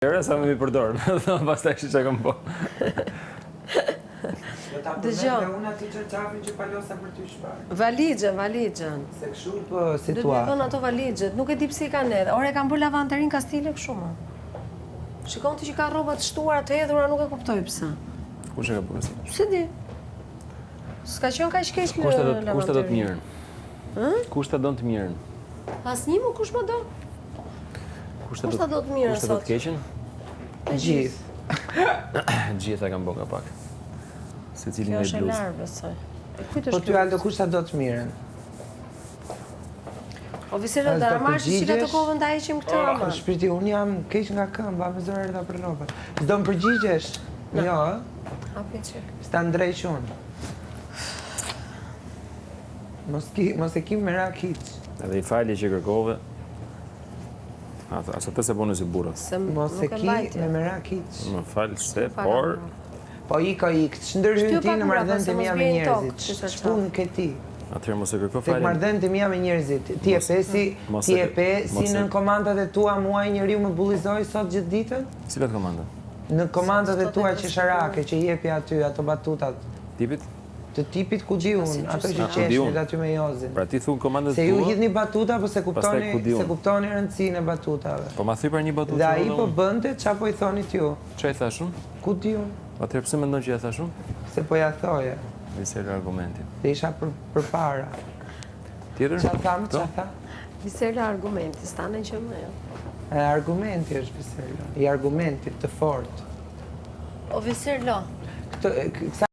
Gjëra sa më mi përdor, më pastaj shi çka kam po. Do ta përmend dhe unë aty çarçafin që palosa për ty çfarë. Valixhen, valixhen. Se kështu po situatë. Do të vënë ato valixhet, nuk e di pse i kanë edhe. Ore kanë bërë lavanderin kastile kështu më. Shikon ti që ka rroba të shtuara të hedhura, nuk e kuptoj pse. Kush e ka bërë kastile? S'e di. S'ka qenë kaq keq në lavanteri. Kush ta do të mirën? Ë? Kush ta don të mirën? Asnjë më kush më do? Kush ta do të mirën sot? Kush ta do të keqen? Të gjithë. Gjithë e kam bo nga pak. Secili nga i bluzë. Kjo është e larë, besoj. Po ty Aldo, kush ta do të mirën? O Viselo, do ta marrësh që ka të kovën ta heqim këtë oh, ama. Shpirti, unë jam keq nga këmba, me zor erdha për rrobat. S'do më përgjigjesh? Jo, ë? Hapi çik. S'ta ndreq unë. Mos, ki, mos e ki merak hiç. Edhe i falje që kërkove. Atë, as atë s'e bone si burrat. Se Mos e ki me merak hiç. Më fal se, por... Po ik o ik, ç'ndërhyn ti në marrëdhëniet e mia me njerëzit? Ç'punë ke ti? Atëherë mos e kërko faljen. Tek marrëdhëniet e mia me njerëzit. Ti e pe si, ti e pe si nën komandat e tua mua njeriu më bullizoi sot gjithë ditën? Cilat komanda? Në komandat e tua qesharake që jepi aty ato batutat. Tipit? Të tipit ku di unë, ato që qeshnit aty me Jozin. Pra ti thu komandat tua. Se ju hidhni batuta, po s'e kuptoni, s'e kuptoni rëndësinë e batutave. Po ma thuj pra një batutë. Dhe ai po bënte ça po i thonit ju. Ça i thashë unë? Ku di unë? Atëherë pse mendon që ia thashë unë? Se po ia thoje. Viselo argumenti. Dhe isha për përpara. Tjetër? Ça thamë, ça tha? Viselo argumenti, s'tane që më jo. E argumenti është Viselo, i argumentit të fortë. O Viselo. Këtë, kësa...